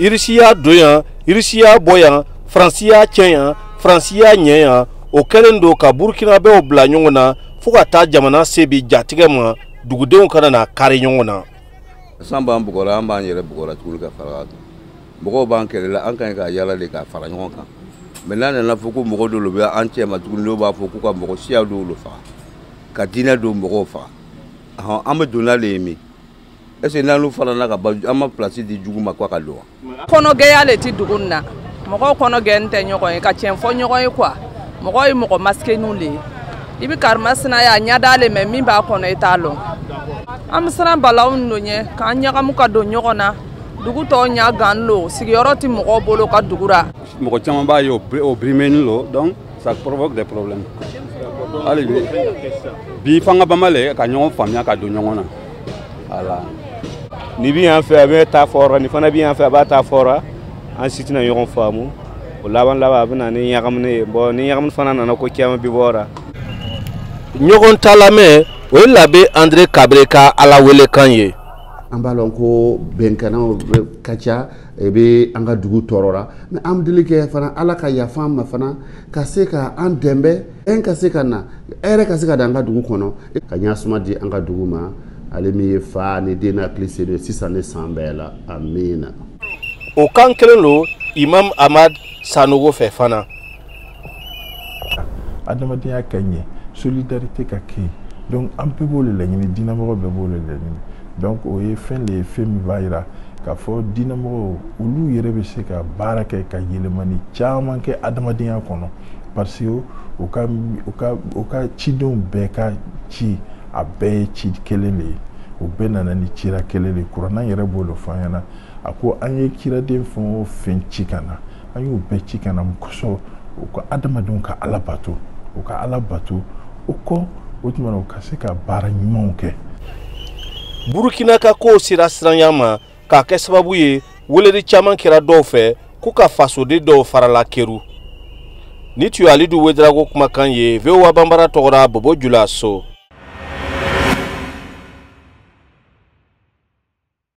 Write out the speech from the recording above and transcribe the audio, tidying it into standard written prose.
Irisi y'a don yan, Irisi y'a bɔ yan, Faransi y'a tiɲɛ yan, Faransi y'a ɲɛ yan. O kɛlen don ka Burkinabɛw bila ɲɔgɔn na fo ka taa jamana se bi jatigɛ ma, dugudenw kana na kari ɲɔgɔn na. San b'an bugɔra, an b'an yɛrɛ bugɔra tuguni ka fara kan. Mɔgɔw b'an kɛlɛ la, an ka ɲi ka yala de ka fara ɲɔgɔn kan. Mais n'a nana fɔ ko mɔgɔ dɔw bɛ an cɛ ma tuguni, n'o b'a fɔ k'u ka mɔgɔ siya dɔw faga, ka diinɛ dɔw mɔgɔw faga, an bɛ don n'ale ye min? Est ce que n'an farala ka ban, an ma place di jugu ma k'a ka don wa? Kɔnɔgɛya le ti dugu in na. Mɔgɔw kɔnɔgɛn tɛ ɲɔgɔn ye, ka tiɲɛ fɔ ɲɔgɔn ye quoi. Mɔgɔw ye mɔgɔ masqueninw le ye. I bɛ karimasina ye, a ɲɛ le mɛ min b'a kɔnɔ i t'a lɔn. An bɛ siran balawu ninnu ɲɛ k'an ɲagamu ka don ɲɔgɔn na. Dugu tɔw ɲɛ gan lo, sigiyɔrɔ tɛ mɔgɔw bolo ka dugu ra. Mɔgɔ caman b'a ye o brimeni lo, donc ça provoque des problèmes. Hali bi fanga bama le ka ɲɔgɔn faamuya ka don ɲɔgɔn na. Voilà. Ni bi yan fɛ a bɛ taa fɔra, ni fana bi yan fɛ a b'a taa fɔra, an si tɛna ɲɔgɔn faamu. O laban laban a bɛ na ni ɲagamuni ye. Bon, ni ɲagamuni fana nana, ko caman bi bɔra. Ɲɔgɔn ta lamɛn, o ye l'abbé André Kabré ka Ala welekan ye. An b'a lɔn ko bɛnkannaw ka ca bɛ an ka dugu tɔɔrɔ la, mais an bɛ deli kɛ fana Ala ka yafa an ma fana, ka se ka an dɛmɛ, en ka se ka na hɛrɛ ka se ka dan an ka dugu kɔnɔ, ka ɲasuma di an ka dugu ma. Ale min ye fa ni den n'a hakili senu sisan ni san bɛɛ la, amiina. O kan kelen don Imam Ahmad Sanogo fɛ fana. Adamadenya ka ɲɛ, solidarité ka kɛ yen, donc an bɛɛ b'o de laɲini, diinɛmɔgɔ bɛɛ b'o de laɲini. Donc o ye fɛn de ye, fɛn min b'a jira k'a fɔ diinɛmɔgɔw olu yɛrɛ bɛ se ka baara kɛ ka yɛlɛmani caman kɛ adamadenya kɔnɔ, parce que u ka cidenw bɛɛ ka ci, a bɛɛ ye ci kelen de ye, o bɛɛ nana ni cira kelen de ye. Kuranna yɛrɛ b'o de fɔ an ɲɛna, a ko an ye ciraden fɛn o fɛn ci ka na, an y'u bɛɛ ci ka na mun kosɔn? U ka adamadenw ka Ala bato, u ka Ala bato, o kɔ o tuma na u ka se ka baara ɲumanw kɛ. Burukina ka kow sera siranya ma k'a kɛ sababu ye weleli caman kɛra dɔw fɛ k'u ka fasoden dɔw farala keru. Ni tun ye Alidu Wedarago kumakan ye, VOA Banbara tɔgɔra Bobo Jula so.